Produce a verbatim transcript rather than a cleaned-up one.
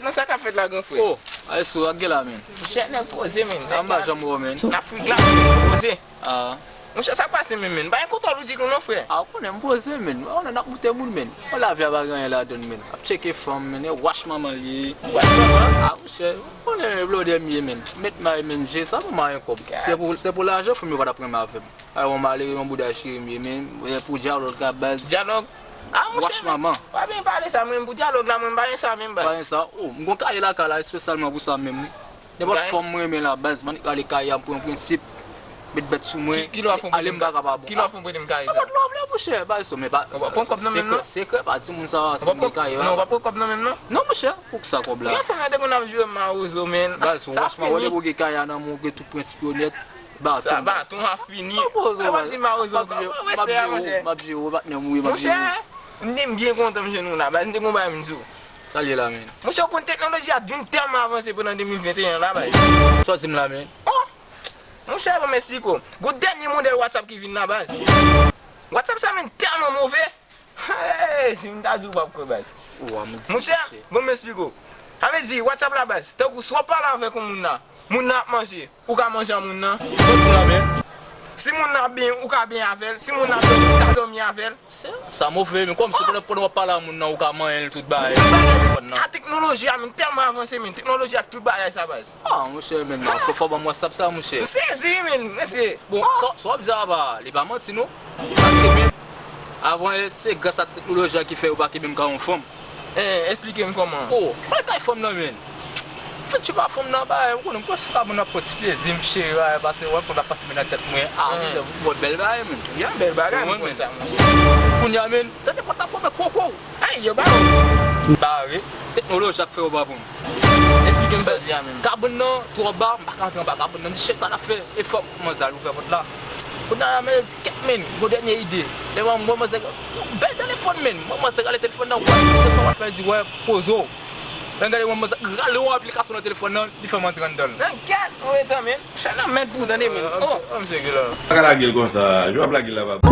Nan sa k ap fèt la, gran frè? Oh, ay sou, ak gen la, men. Monchè, nèg poze, men. An ba janm wè, men. N ap fout la, men, poze. Ah. Monchè, sa k pase menm, men? Pa gen kontwòl ou ditou non, frè. Ah, ou konnen m poze, men. Ou konnen n ap moute moun, men. Bon, lavi a pa gen anyen ladann, men. Ap tcheke fanm, men. E wash manman l ye. Wash manman? Ah, monchè, ou konnen blòdè m ye, men. Met may, men, je sa pou m gen kòb. Se pou, se pou lajan fanm yo pa t ap renmen avè m. Ay, yon malere, yon bouda cheri m ye, men. Pou dyalòg la, baz. Dyalòg? Ah, monchè, wash manman. Pa byen pale sa, mwen, pou dyalòg la, mwen, m pa gen sa menm, baz. Pa gen sa? Oh, m gon kaye lakay la, espesyalman pou sa menm, wi. Nenpòt fanm mwen renmen la, baz, m annik rale kaye a, m pran prensip, met bèt sou mwen, ale m pa ka pa bon. Ki lè w ap fè m prete m kaye sa? Nenpòt lè w vle, monchè, baz, men pa. Ou pa pran kòb nan men m, non? Sekrè, sekrè, pa di moun sa, si m gen kaye a. Non, ou pa pran kòb nan men m, non? Non, monchè, pou ki sa kòb la? Yon fanm nan te konn ap jwe mawozo, men. Baz, franchman, wè depi w gen kaye a nan men w, gen tout prensip yo nèt. Baton, baton a fini. Mawozo, mwen di mawozo ankò. Mwen wè se a, monchè. M ap jere w, patnè m, wi, m ap jere w. Monchè, m te byen kontan m jwenn ou la, baz, m te gon bagay m di w. Sa l ye la, men? Monchè, ou konn teknoloji a vin tèlman avanse pandan de mil venteyen la, baz. Sa w di m la, men? Oh! Monchè, ban m esplike w. Gon dènye modèl WhatsApp ki vin la, baz. WhatsApp sa, men, tèlman move. Hey, si m ta di w, w p ap kwè, baz. Monchè, ban m esplike w. Sa vle di, WhatsApp la, baz, tankou si w ap pale avèk yon moun la, moun nan ap manje, ou ka manje ak moun nan. Sa w di m la, men? Si moun nan ap benyen, ou ka benyen avè l. Si moun nan ap dòmi, ou ka dòmi avè l. Sa move, men kòmsi pandan, pandan w ap pale ak moun nan, ou ka manyen l tout bagay. Tout bagay, men, a teknoloji a, men, tèlman avanse, men, teknoloji ak tout bagay sa, baz. Ah, monchè, men, fò, fò ban m WhatsApp sa, monchè. M sezi, men, mesye. Bon, sa, sa w ap di a pa, li pa manti, non. Paske, men, avan, se gras a teknoloji a ki fè yo pa kenbe m kay yon fanm. Eh, esplike m kòman. Oh, pral kay fanm nan, men. Fè tchoupa fanm nan, bagay, ou konnen, m kwè si ta moun ap pran ti plezi, m cheri, bagay, pase, wè, fanm ap pase men nan tèt mwen. Ah, monchè, ou bèl bagay, men. Ya, bèl bagay, m konn sa, monchè. Kounye a, men, tande pòt la fèmen koko. Ay, yo ba ou. Bare. Teknoloji a k fè yo pa bon. Esplike m sa w di a menm. Kabann nan twò ba, m pa ka antre anba kabann nan. M di, "Shit, sa n ap fè?" E fòk manzè al ouvè pòt la. Kounye a, men, kèt, men, gon dènye ide. Lè mwen, mwen, manzè, bèl telefòn, men. Mwen, manzè, gade telefòn nan, wè, se sa w ap fè, di, "Wè, poze w." Lè m gade, mwen, manzè, rale yon aplikasyon nan telefòn nan, li fè m antre anndan l. Nan kèt, ou etan, men. Chay nan mèt pou w tande, men. Oh! An m sege la. Pa ka lage l konsa. Jan w ap lage l la, papa.